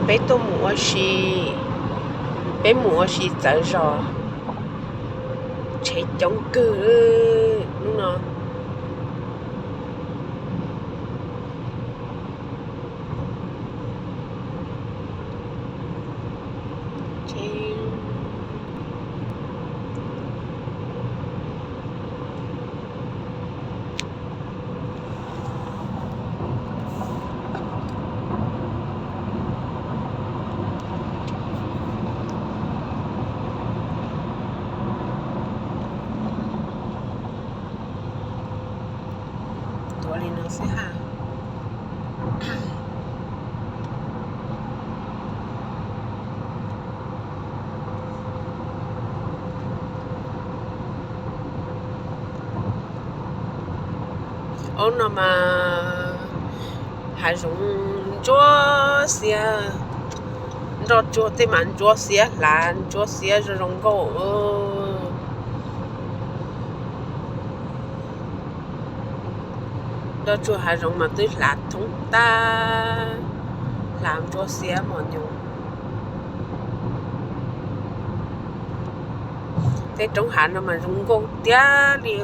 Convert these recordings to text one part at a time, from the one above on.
Peb tuaj mus ua si, peb mus ua si txawv zos, tsheb coob kawg hnub no. Tuav li no xwb ha. Ub no mas hav zoov ntsuab xiab, nroj tsuag tej mas ntsuab xiab hlav ntsuab xiab zoo zoo nkauj. Nroj tsuag hav zoov mas twb hlav thoob tag, hlav ntsuab xiab mos nyoos. Tej roob hav no mas zoo nkauj tiag li.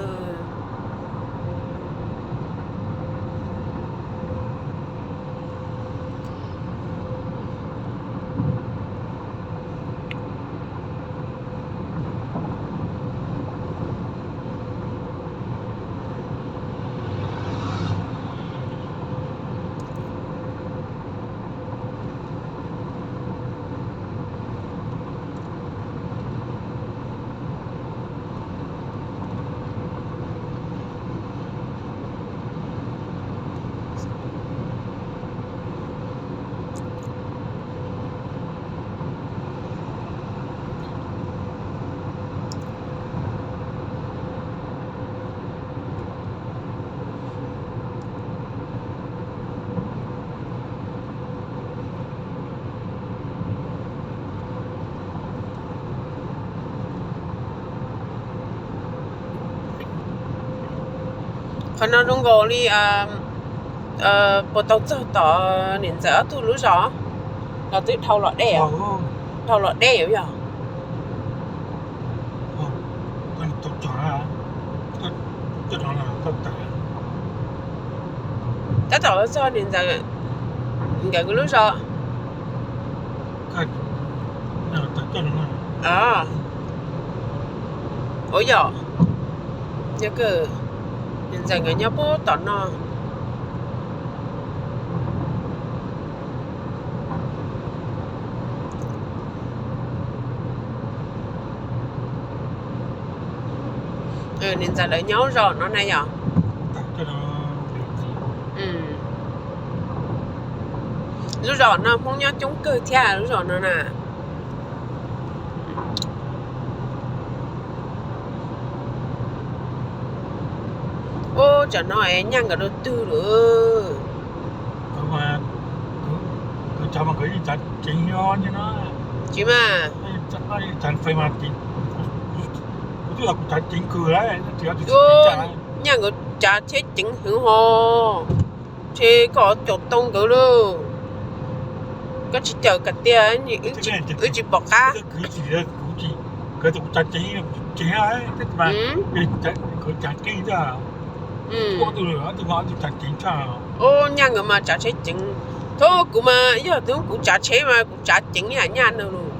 Qhov no zoo nkaus li puas tau txog tom niam ntxawm ob tug lub zos los twb dhau los deb, dhau los deb yom. Tab tom los txog niam ntxawm nkawd lub zos. Ua yom, niam ntxawm nkawd nyob puag tom no. Niam ntxawm lawv nyob zos no na yom. Lub zos no Hmoob nyob coob kawg thiab lub zos no na. Ub, tsam no es nyaj nkawd rau twg lawm? Tsis mas, nyaj nkawd tsav tsheb ceev heev ho. Ces koj caum tau nkawd lauj. Koj tsis caum kom tiag, wb tsis pom qab. Ub, nyaj nkawd mas tsav tsheb ceev. Thaum kuv mas yog tus kuv tsav tsheb mas kuv tsav ceev ib yam nyaj no los.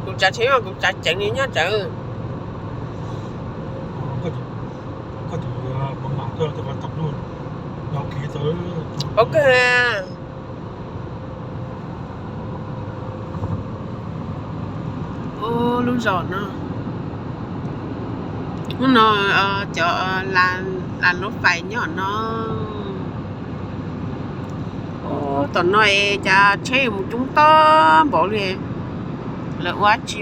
Kuv tsav tsheb mas kuv tsav ceev li nyaj tawv. Ok. Ub, lub zos no, hnub no cov las lub fais nyob no. Ub, tom no es cas tsheb mus coob tag npaum li, lawv ua dab tsi?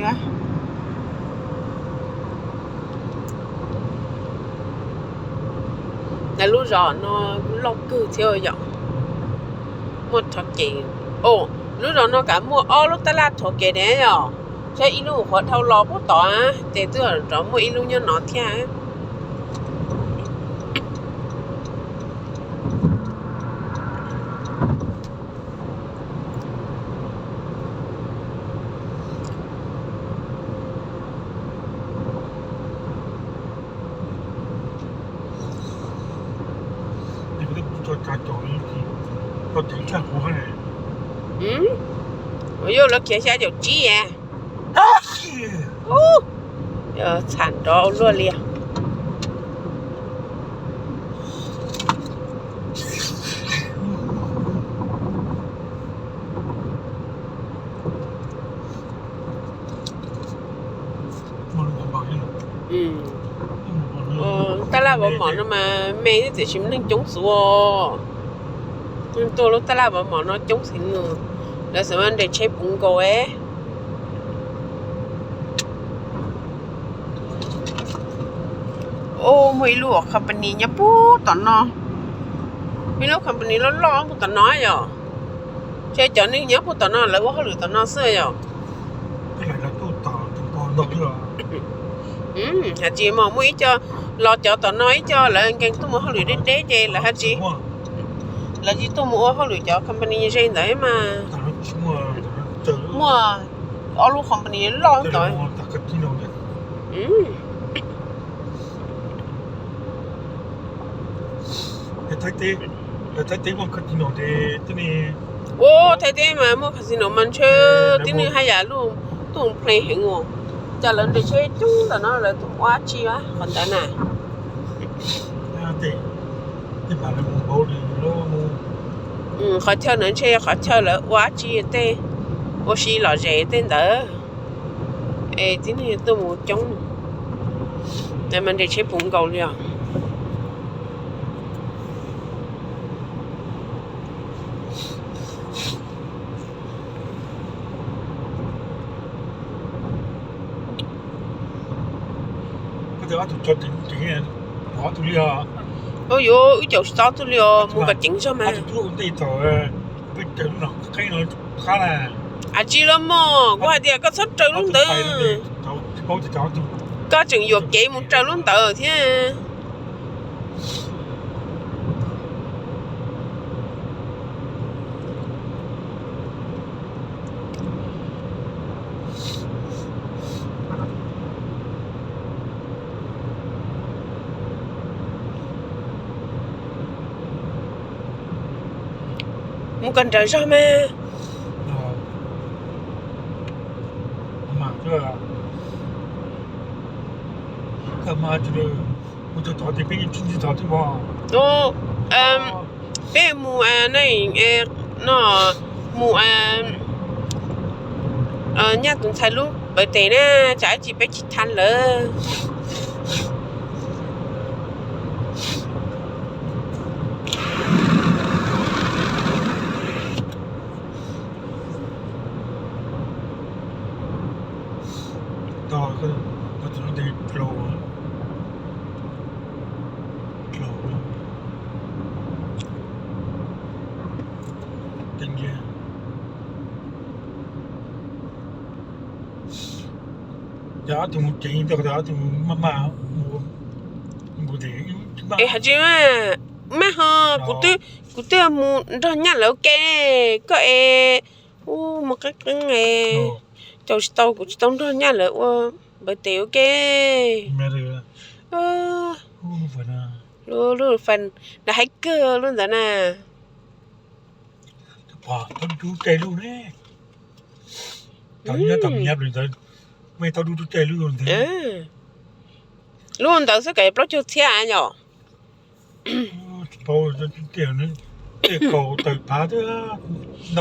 Lub zos no loj kawg thiab yom. Muaj thov kev, lub zos no kav muaj ob lub tab laj thov kev ne yom. Saib ib lub qhuav dhau los puag tod, ces twb rov muaj ib lub nyob no thiab. Koj ceev tshaj kuv. Yog lawv khiav xya caum tsib a. Txham nrov luaj li. Tab laj vov mom no mas me thiab tiam sis neeg coob xwb. Neeg tuaj lub tab laj vov mom no coob xwb. Lawv xav mas nres tsheb puv nkaus. Muaj ib lub company nyob puag tom no, ib lub company loj loj puag tom no yom. Ces cov neeg nyob puag tom no lawv ua hauj lwm tom no xwb yom. Hais tsis mas muaj ib co los cov tom no ib co lawv nkees tuaj mus hauj lwm deb deb ces lawv hais tsis, lawv tsis tuaj mus ua hauj lwm cov company ze ntawd mas. Muaj ob lub company loj ntawd. Ua Thaib teb mas muaj casino mas ntshe tib neeg haj yam tuaj mus play heev os. Cas lawv nres tsheb coob ntawm no lawv tuaj ua dab tsi qhov ntawd na? Qhov chaw ntawd ntshe yog qhov chaw lawv ua dab tsi tej, ua si lom zem tej ntawd. Es tib neeg tuaj mus coob, mas nres tsheb puv nkaus li os. Ua yuav wb caum tsis tau tug li os, mus kom ceev zog mas. Ab tsi los mog, kuv hais tias koj txhob raws lub ntawd. Koj tseem yuam kev mus raws lub ntawd thiab. Mus kom nrawm zog mas. Peb mus no, mus nyaj tus ntxhais lub birthday na, tsam ib tsam peb tsis thaj lawm. Es hais tsis mas, maj ho, kuv twb mus nrog nyaj lawv ua ke, koj es, ub, mus qeeb qeeb es, caum tsis tau, kuv tsis tau nrog nyaj lawv ua birthday ua ke. Lub, lub fan, lawv haib kawg lub ntawd na. Lub ntawd xwb kav plaub caug txhiab yom.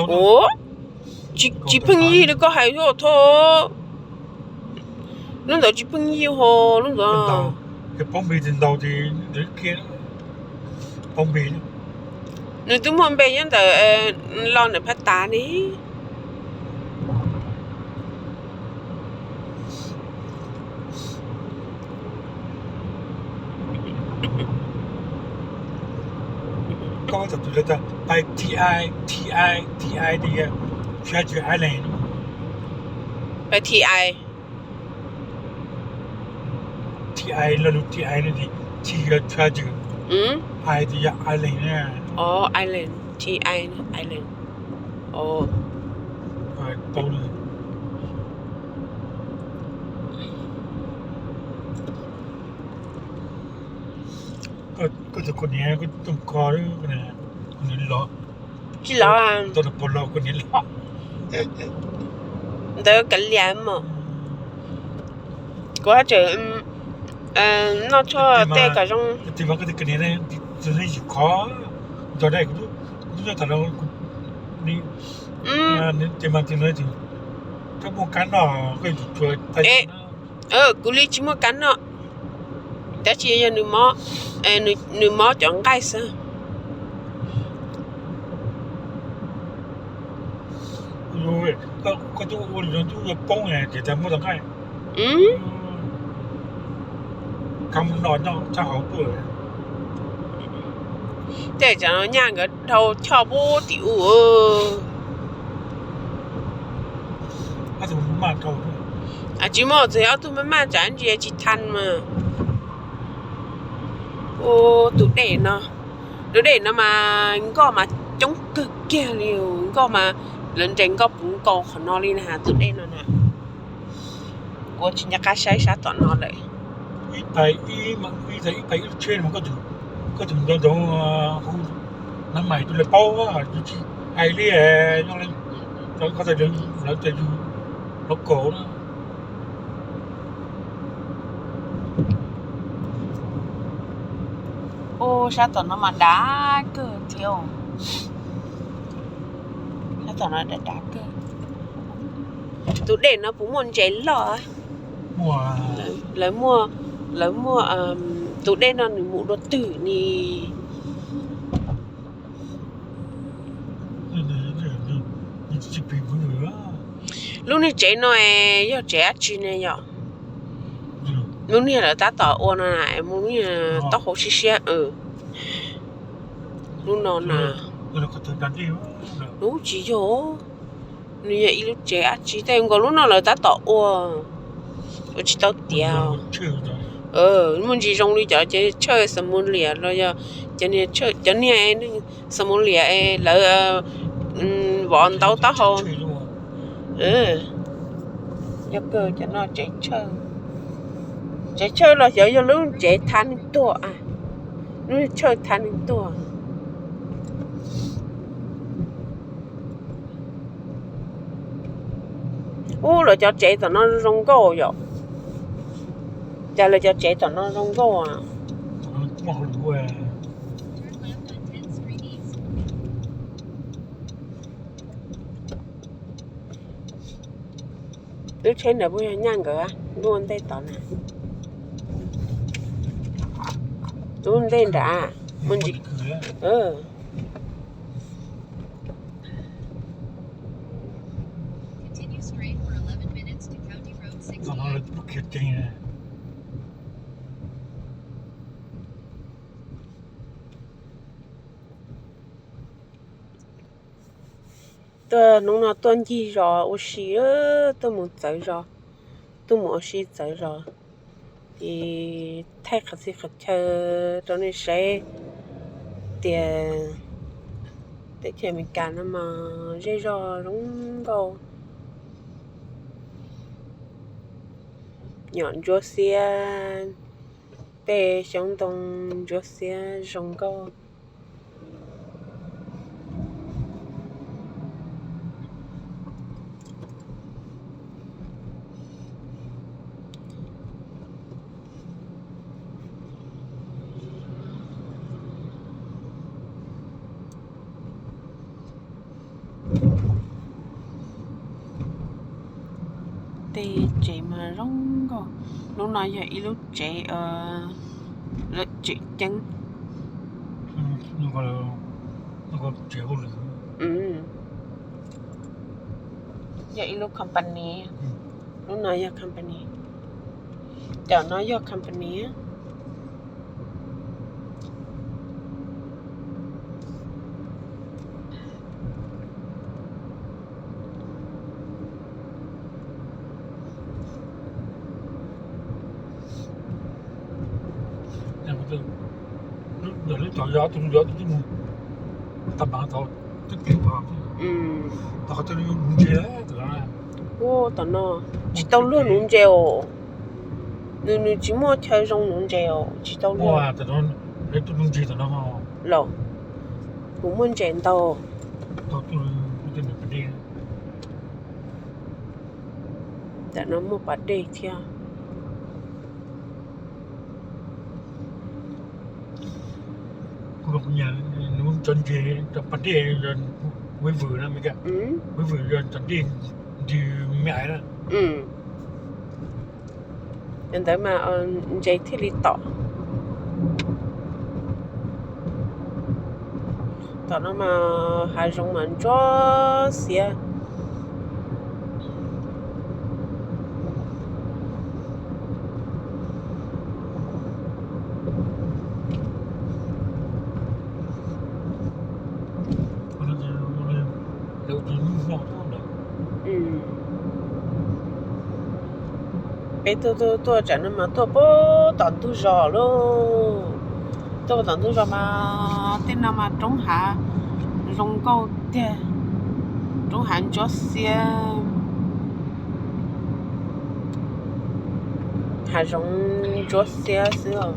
Ua, tsis pheej yig li koj hais xwb tho. Lub ntawd tsis pheej yig ho, lub ntawd. Nws twb muaj npe nyob ntawm, los ntawm phab tas ne. Koj txawm tus lawv tas pais T I, T I, T I tias yog Treasure Island. Pais T I. T I, lo lus T I no ces T yog treasure, I ces yog island na. Island, T I, island. Koj tus koj niam koj tus koj na. Tsis los, ntawd kav liam mog. Kuv tseem noj tshuaj tej kom zoo. Kuv li tsis muaj kab noj, tab sis yog nws mob cov nqaij xwb. Tej cov no nyaj nkawd dhau choj pub tim u. Tsis muaj, txog ob tug maj maj tsam ntsis tsis tha mas. Tus dej no, tus dej no mas nkoj mas coob kawg kiag li, nkoj mas lawv nres nkoj puv nkaus qhov no li na, tus dej no na. Kuv tsis nco qab saib sab tom no lawm. Koj tus ntoo ntoo hu nab mais tus lawv paub, tus tsis hais li, lawv tias yus los kaum na. Ua sab tom no mas dav kawg thiab. Sab tom no dav dav kawg. Tus dej no puas muaj ntses loj? Lawv muaj, lawv muaj, tus dej no nws mus dua twg ni? Lub niag tsev no yog tsev dab tsi ne yom? Lub niag lawv tab tom ua no, lub niag taub hau siab siab. Lub no na, lub tsis yog, nws yog ib lub tsev dab tsi tej nkaus lub no lawv tab tom ua, ua tsis tau tiav. Muaj ntsis zoo li cov tshawj Xamulias los yog cov niag neeg Xamulias lawv vov ntaub taub hau. Yog kawg cov no tsev tshawj, tsev tshawj los xyov yog lub tsev tha neeg tuag, lub tshawj tha neeg tuag. Ub, lawv cov tsev tom no zoo nkauj yom. Cas lawv cov tsev tom no zoo nkauj. Lub tsheb ntawd puas yog nyaj nkawd lub ua ntej tod na? Lub ua ntej nrad. Tuaj hnub no tuaj ncig zos ua si, tuaj mus txawv zos, tuaj mus ua si txawv zos, ces thaij qhov txhia qhov chaw rau nej saib tias teb chaws Amelikas no mas zej zog zoo nkauj, nyom ntsuab xiab, tej xyoob ntoo ntsuab xiab zoo nkauj. Tej tsev mas zoo nkauj. Lub no yog ib lub tsev, lawv tseem ceeb. Yog ib lub company. Lub no yog company. Cov no yog company. Lub tom yog tus yog tus twb mus tau mas tau twb pem tau. Ua tom no tsis tau luag nuv ntses os. Nws, nws tsis muaj chaw zoo nuv ntses os, tsis tau luag. Los Kuv muaj ntses ntau. Tam no muaj pas dej thiab. Yog ntawd mas ntses thiaj li tom. Tom no mas hav zoov mas ntsuab xiab. Peb tuaj tuaj tuaj tsam no mas tuaj puag tom ntug zos lauj. Tuaj puag tom ntug zos mas tej no mas roob hav zoo nkauj tiag, roob hav ntsuab xiab, hav zoov ntsuab xiab xwb os.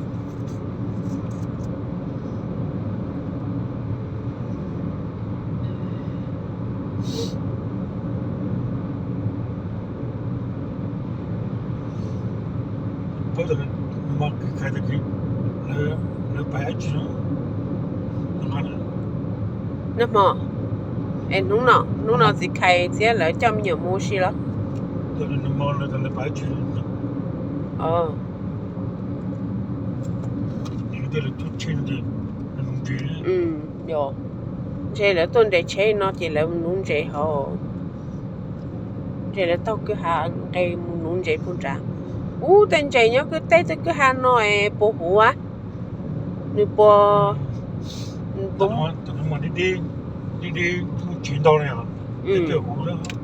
Nag hmo, es hnub no, hnub no txiv Khais thiab lawv coj me nyuam mus ua si los? Ntshe lawv tuaj nres tsheb no ces lawv mus nuv ntses hauv. Ntshe lawv taug kwj ha nqes mus nuv ntses puag nrad. Ub, tej ntses nyob kwj teb tej kwj ha no es puas huv? Nws puas,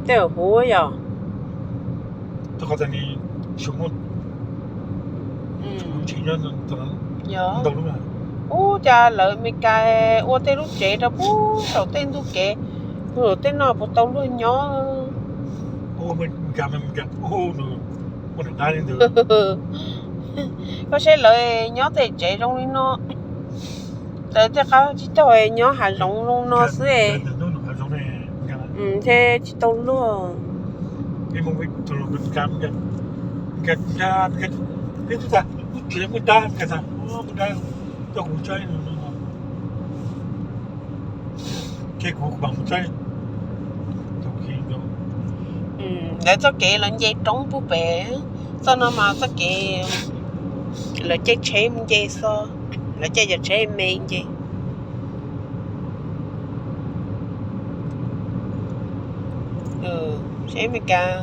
tej huv yog. Ub, cas lawv Meskas ua tej lub tsev rau puag saum tej ntug kev, puag saum tej no puas tau luag nyob? Koj saib lawv nyob tej tsev zoo li no, lawv tej qab tsis tau nyob hav zoov zoo no xwb. Ntshe tsis tau luag. Lawv txoj kev los nce roob puag pem, txoj no mas txoj kev lawv caij tsheb mus nce xwb, lawv caij cov tsheb me nce. Seb Meskas,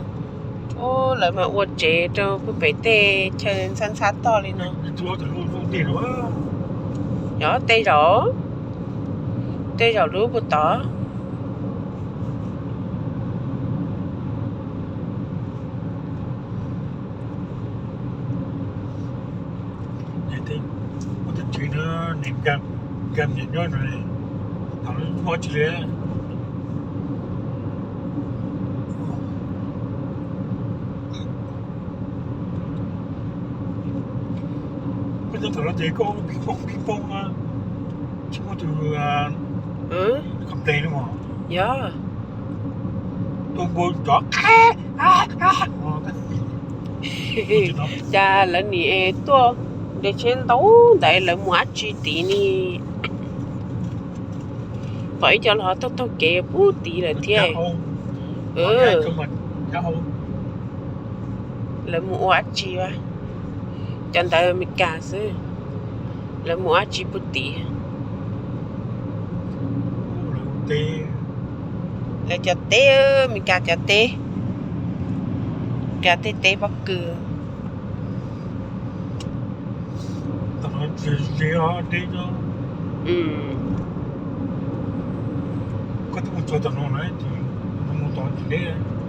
lawv mas ua tsev rau puag pem tej chaw ntxhab ntxhab toj li no. Yog tej zaum, tej zaum lub puag tod. Koj cov thaum no ces koj pib poob pib poob, tsis muaj tus khamtes no. Yog, tus npua cov cas lawv nim tuaj nres tsheb ntau ntawd lawv mus dab tsi tid ni? Pom ib co los taug taug kev puag tid lawm thiab. Lawv mus ua dab tsi? Cov ntawd Meskas xwb, lawv mus ua dab tsi puag tid? Lawv cov teb, Meskas cov teb, Meskas tej teb pob kws.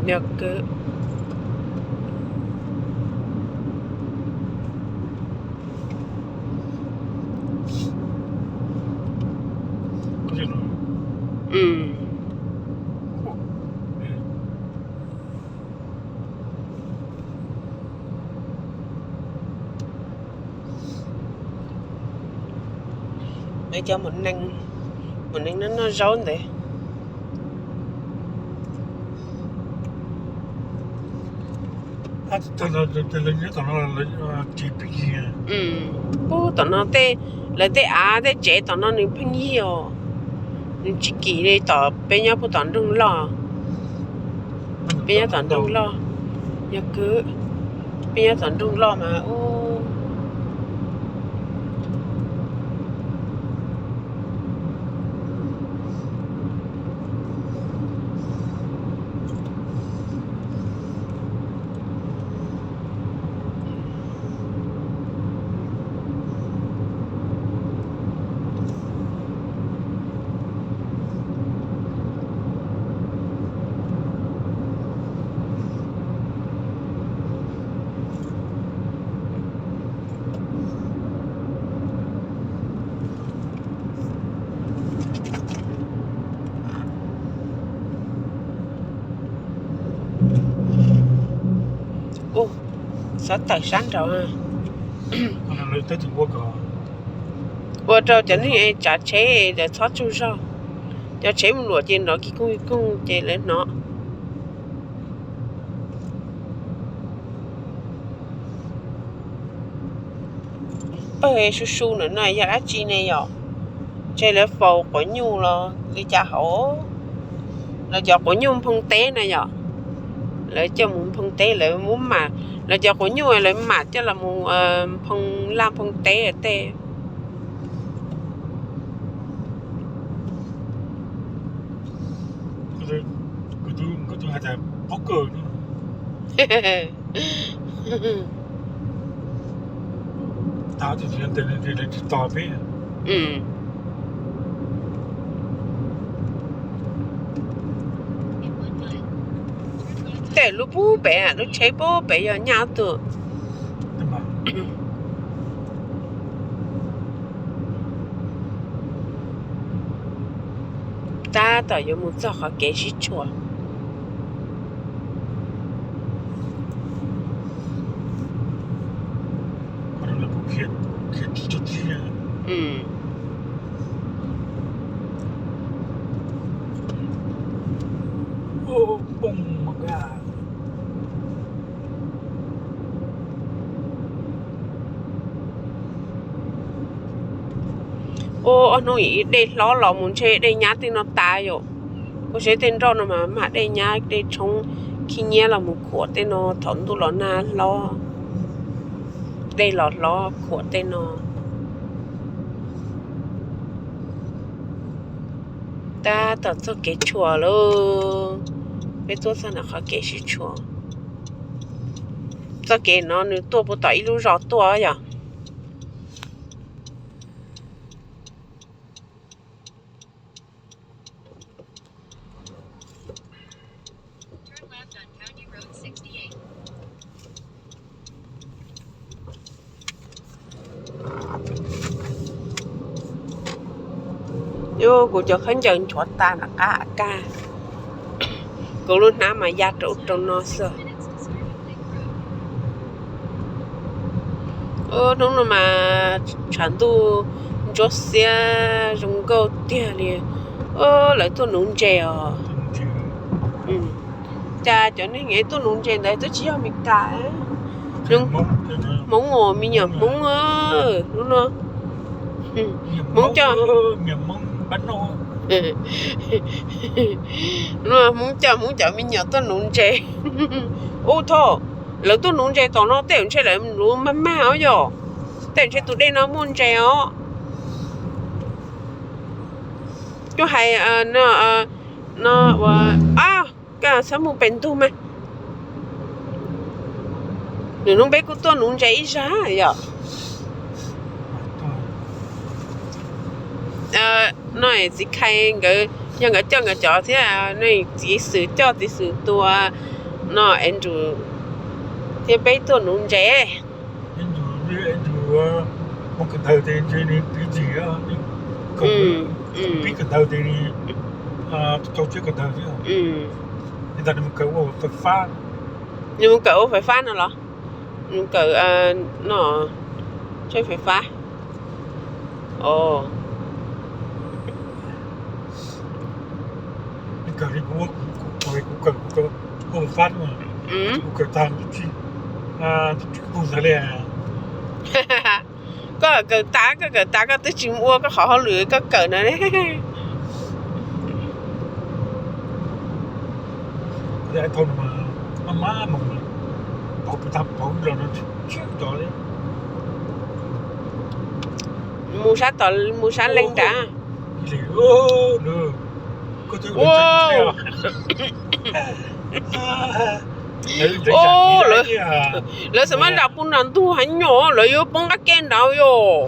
Yog kawg. Lawv cov mus neeg Mus neej noj zaub ntawd. Puag tom no tej, lawv tej av tej tsev tom no nws pheej yig os. Nws tsis kim li tom peb nyob puag tom nroog loj. Peb nyob tom nroog loj, yog kawg, peb nyob tom nroog loj mas ub. Ub, xov tawm sab nraud. Ua rau cov neeg tsav tsheb lawv txhob tsaug zog. Cov tsheb mus luam ces nrov kis koog kis koog ces lawv hnov. Pawg su su ntawm no yog dab tsi ne yom? Ntshe lawv faus quav nyuj los li cas hauv. Lawv cov quav nyuj nphoo teb na yom? Lawv coj mus nphoo teb, lawv muab mam, lawv cov quav nyuj lawv mam coj los mus nphoo laj nphoo teb tej. Tej lub pub pem, lub tsheb pub pem yog nyaj ob tug. Tab tom yuav mus txog qhov kev sib tshuam. Ua ob hnub dej hlob los mus ntshe dej nyab tej no tas yom. Kuv saib tej nroj no mas mam dej nyab dej tshoob khib nyiab los mus khuam tej no thaum ntuj los nag hlob. Dej los hlob khuam tej no. Tab tom txog kev tshuam lauj. Peb tuaj txog ntawm qhov kev sib tshuam. Txoj kev no nws tuaj puag tom ib lub zos tuaj yom. Yus, kuv cov khaub ncaws nchuav tas nram qab av kaj, kuv lub hnab mas ya rau rau no xwb. Hnub no mas tshav ntuj ntsuab xiab zoo nkauj tiag li. Lawv tuaj nuv ntses os. Cas cov neeg tuaj nuv ntses ntawd twb tsis yog Meskas. Hmoob os, me nyuam Hmoob. Hnub no Hmoob coj, hnub no Hmoob coj Hmoob cov me nyuam tuaj nuv ntses. Ub thov, lawv tuaj nuv ntses tom no tej zaum ntshe lawv nuv mag mag os yom. Tej zaum ntshe tus dej no muaj ntses os. Kuj hais no, no ua, koj txhob mus pem ntug mas. Nws hnub peb kuj tuaj nuv ntses ib zag yom. No txiv Khai nkawd, yog nkawd coj nkawd cov thiab, txiv xwm coj txiv xwm tua, no Andrew thiab peb tuaj nuv ntses. Hmoob kawm ntawv ces ntshe nws piv txim, pib kawm ntawv ces nws tau txiab kawm ntawv thiab. Li ntawd nws mus kawm ua fais fab. Nws mus kawm ua fais fab no los? Nws kawm no, tsheb fais fab. Os, Kawm li kuv, kuv kawm, kuv kawm, kuv kawm fab, kuv kawm tag twb tsis pug ntawd li. Koj kawm tas, koj kawm tas koj twb tsis ua koj qhov hauj lwm koj kawm na. Mus sab tom, mus sab leej nrad. Lawv xav mas nram pug nram ntug heev nyuam lawv yuav poob qab ke nrad yom.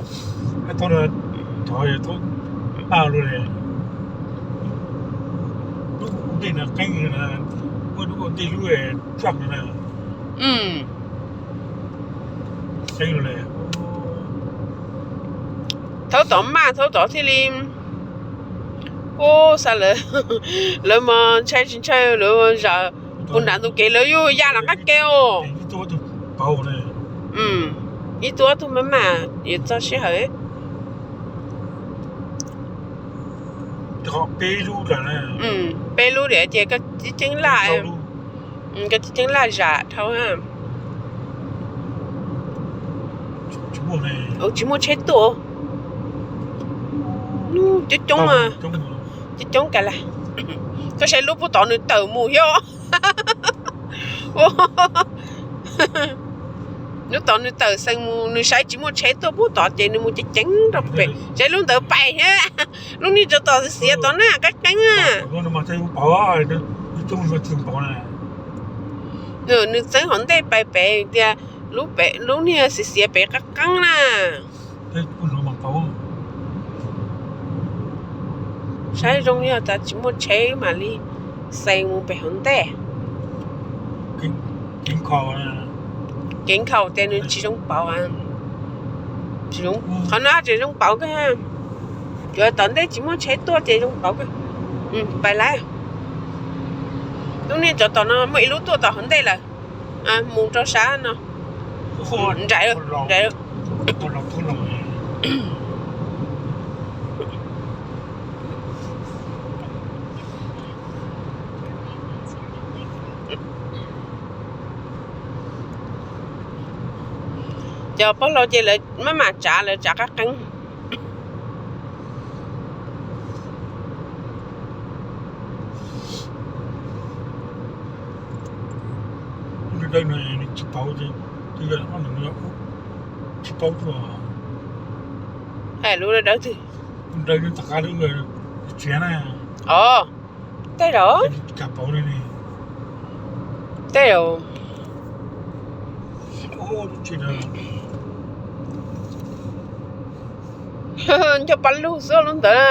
Thaub tod maj thaub tod thiaj li, ub, xa lawv, lawv mas ntshai tsis ntshai lawv zam pug nram ntug kev lawv yuav ya nram qab ke os. Ib tug ob tug maj maj yuav txog sij hawm. Peb lub diam ces koj ceeb ceeb laj, koj ceeb ceeb laj zam dhau. Tsis muaj tsheb tuaj. Coob coob, coob coob kav las. Koj saib lub pug tod nws tawm mus thiab. Lub tod nws tawm xees mus, nws saib tsis muaj tsheb tuaj pug tod ces nws mus ceev ceev rau pem. Saib lub ntawd pais thiab. Lub niag tsov tom xiav tod na qab qeeb. Nws txeeb hov ntej pais pem tias lub niag xiav xiav pem qab qeeb na. Saib zoo li tas tsis muaj tsheb mam li xees mus pem hauv ntej. Kev nkhaus tias nws tsis zoo pauv. Qhov no tsis zoo pauv kawg. Yuav tom ntej tsis muaj tsheb tuaj ces zoo pauv kawg. Pais lawm. Lub niag tsov tom no muaj ib lub tuaj tom hauv ntej lawm. Mus rau sab no. Nraim, nraim. Cov pog laus ces lawv maj mam tsav, lawv tsav qab qeeb. Tsis paub, tsis paub. Hais lub dawb twg? Os, tej zaum, tej zaum nco pab lug xwb lub ntawd na.